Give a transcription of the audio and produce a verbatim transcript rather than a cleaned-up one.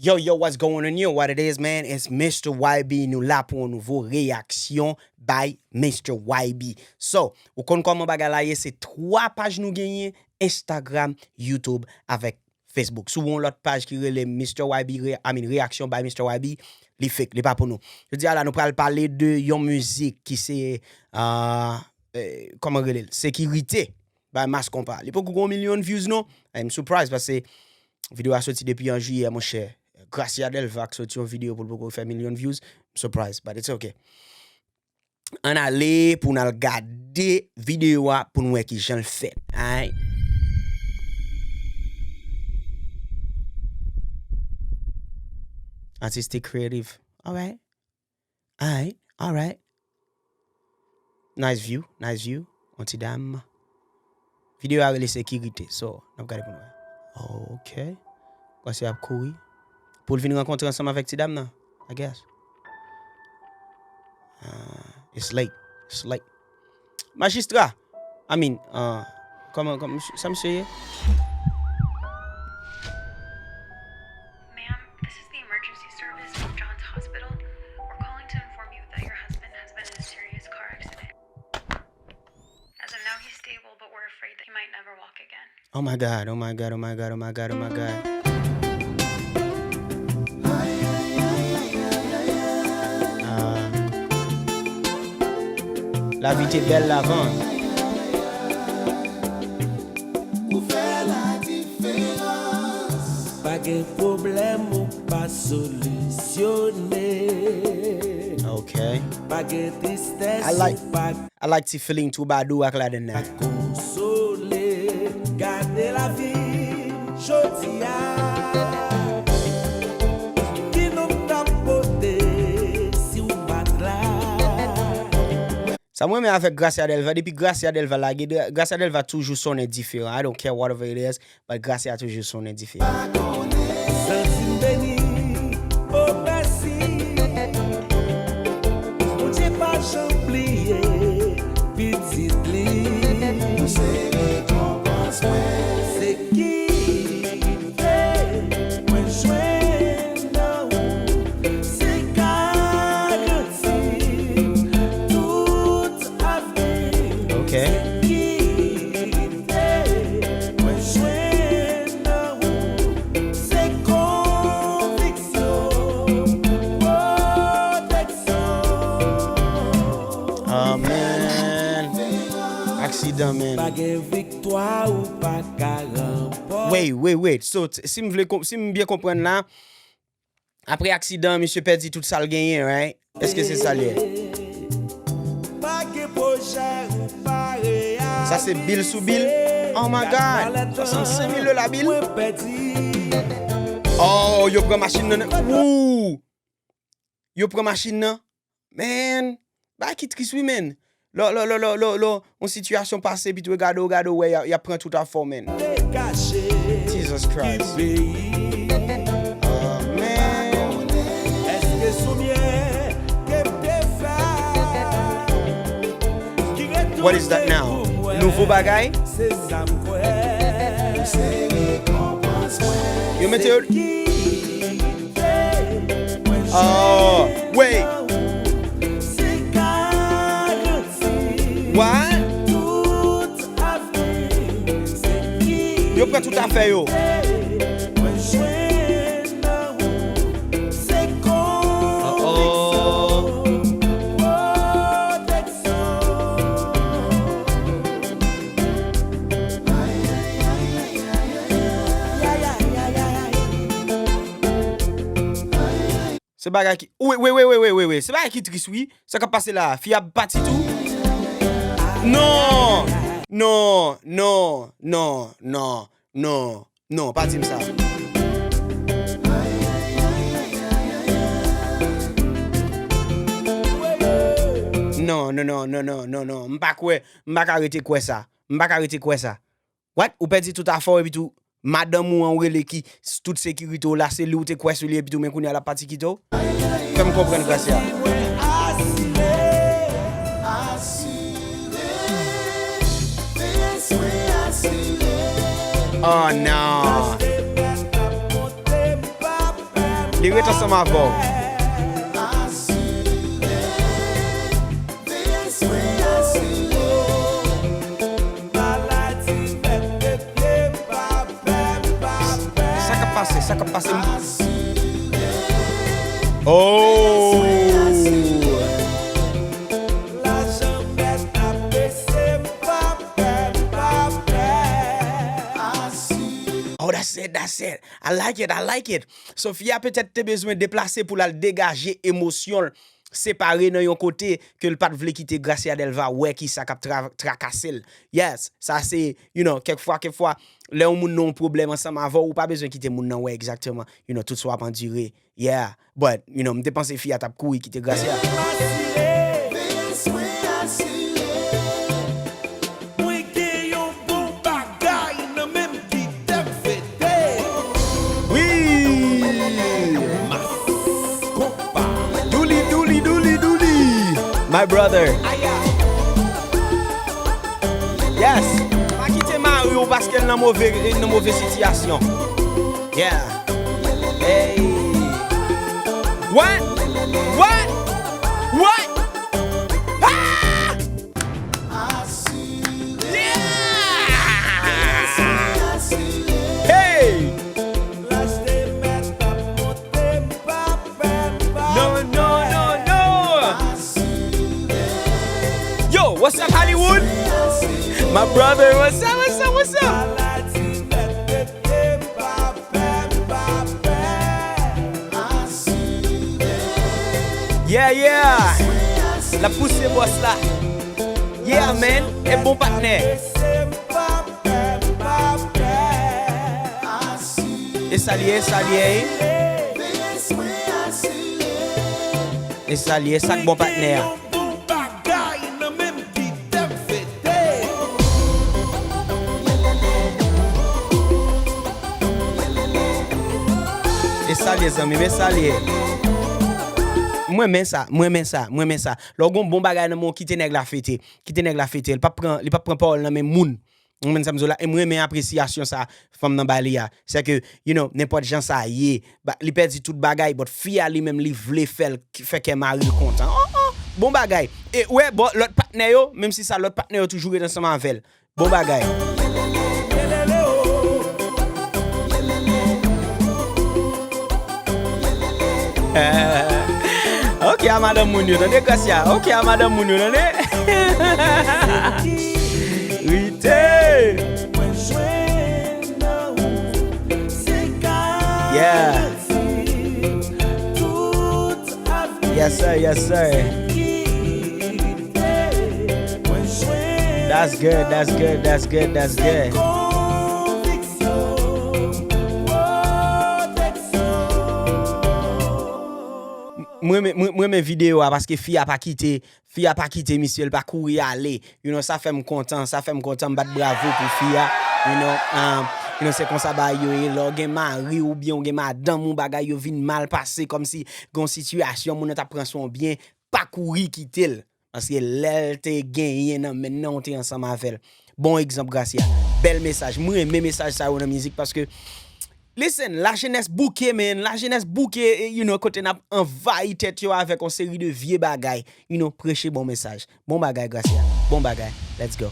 Yo, yo, what's going on? Yo, what it is, man? It's Mister Y B. Nou la pou yon nouvo reyaksyon by Mister Y B. So, ou konn kòman bagay la ye, se twa paj nou genyen, Instagram, YouTube, avèk Facebook. Si w yon lòt paj ki rele Mister Y B, re-, I mean, reyaksyon by Mister Y B, li fake, li pa pou nou. Jodi a la, nou pral pale de yon mizik ki se, ah, eh, kòman rele l? Sekirite, by Mass Konpa. Li poko gon milyon views, non. I'm surprised, paske videyo a soti depi an jiyè, monchè. Gracia Delva k soti yon videyo pou l poko fè milyon views. I'm surprised, but it's okay. Ann ale pou n al gade videyo a pou n wè kijan l fèt. Alright. Artistic creative. Alright. Alright, alright. Nice view, nice view. Yon ti dam. Videyo a rele Sekirite, so, n ap gade pou n wè. Ok. Gracia ap kouri. Pou l vin rankontre ansanm avèk ti dam nan, I guess. Ah, it's late, it's late. Majistra! I mean, ah, kòman, kòman, sa misye ye? Ma'am, this is the emergency service from Johns Hospital. We're calling to inform you that your husband has been in a serious car accident. As of now, he's stable, but we're afraid that he might never walk again. Oh my God, oh my God, oh my God, oh my God, oh my God. Ah. Lavi te bèl avan. Ou fè la diferans. Pa gen pwoblèm ou pa solisyone. Ok. Pa gen tristès ou pa I like ti feeling Troubadour ak ladan nan. Konsole, gade lavi jodi a. Ki non m t ap pote si w pa t la? Sa m renmen avèk Gracia Delva, depi Gracia Delva lage, Gracia Delva toujou sonnen diferan. I don't care whatever it is. But Gracia toujou sonnen diferan. Santi m beni, oh mèsi. Bondye pa janm bliye pitit li. Se rekonpans mwen. Sekirite mwen jwenn nan ou. Se garanti tout Ok. Ah, man. Aksidan, man. Pa gen viktwa ou pa ka ranpòte. Wait, wait, wait. So, t-, si m vle konp-, si m byen konprann la, Apre aksidan an, misye pèdi tout sa l genyen, right? Èske se sa l ye? Sa se bil sou bil? Oh my God! Swasannsenk mil dola bil? Oh, yo pran machin nan. Woo! Yo pran machin nan. Man, bagay ki tris wi, man. Lò, lò, lò, lò, lò, lò, yon sitiyasyon pase, epi tou gade w, gade w, wè, y a, y ap pran tout afè w, man. Jesus Christ. Oh, man. What is that now? Nouvo bagay? Yo mete yo. Oh, wait. What? Yo pran tout afè yo. Uh-oh. Se bagay ki, wi, wi, wi, wi, wi, wi, wi. Se bagay ki tris, wi. Sa k ap pase la a? Fi a pati tou? Non! Non, non, non, non, non, non, pa di m sa. Non, non, non, non, non, non, non. M pa kwè, m pa ka rete kwè sa. M pa ka rete kwè sa. What? Ou pèdi tout afè w epi tou, madanm ou an ou rele ki s-, tout sekirite w la, se li ou te kwè sou li epi tou, men kounye a l ap pati kite w? Fè m konprann Gracia. Oh non. Li ret ansanm avè w. Sa k ap pase? Sa k ap pase? Oh! Oh, that's it, that's it. I like it, I like it. So, fi a petèt te bezwen deplase pou l al degaje emosyon l, separe nan yon kote ke l pa t vle kite Gracia Delva wè kisa k ap tra-, trakase l. Yes, sa se, you know, kèk fwa, kèk fwa, lè yon moun nan yon pwoblèm ansanm avè w, ou pa bezwen kite moun nan wè egzakteman, you know, tout sa w ap andire. Yeah, but, you know, m te panse fi a t ap kouri kite Gracia. Mwen gen yon bon bagay nan men m ki tèt fete. Wi! Mas konpa. Douli, douli, douli, douli. My brother. Aya. Yes. Pa kite mari w paske l nan move, nan move sitiyasyon. Yeah. Hey. What? What? What? Ah! Yeah! Hey! No, no, no, no! Yo, what's up, Hollywood? My brother, what's up, what's up, what's up? Yeah, yeah. L ap pouse bòs la. Yeah, man. E bon patnè. E sa l ye, e sa l ye. E sa l ye, sa k bon patnè a. Bon bagay nan menm ki tèt fete. E sa l ye, zanmi m, e sa l ye. Mwen men sa, mwen men sa, mwen men sa. Lè w gon bon bagay nan men w, kite nèg la fete. Kite nèg la fete. Li p ap pran, li p ap pran pawòl nan men moun. Ou konprann sa m di w la? E m renmen apresyasyon sa fanm nan ba li a. Se ke, you know, nenpòt jan sa ye, ba, li pèdi tout bagay, but fi a li menm, li vle fè l, fè kè mari l kontan. Oh, oh, bon bagay. E, wè, bon, lòt patnè yo, menm si sa, lòt patnè yo toujou ret ansanm avè l. Bon bagay. Ok, a madanm moun yo, tande, Gracia. Ok, a madanm moun yo, tande. Rite. Yeah. Yes, sir, yes, sir. That's good, that's good, that's good, that's good. Mwen renmen, mwen, mwen renmen videyo a paske fi a pa kite, fi a pa kite misye, l pa kouri ale. You know, sa fè m kontan, sa fè m kontan, m bat bravo pou fi a. You know, um, you know, se konsa bagay yo ye. Lè w gen mari w oubyen w gen madanm ou, bagay yo vin mal pase, kòmsi gen yon sitiyasyon, moun nan t ap pran swen w byen, pa kouri kite l. Paske lè l te genyen nan men nan, w te ansanm avè l. Bon egzanp, Gracia. Bèl mesaj. Mwen renmen mesaj sa yo nan mizik paske, listen, lajenès bouke, man. Lajenès bouke, e, you know, kote n ap anvayi tèt yo avèk yon seri de vye bagay. You know, preche bon mesaj. Bon bagay, Gracia. Bon bagay. Let's go.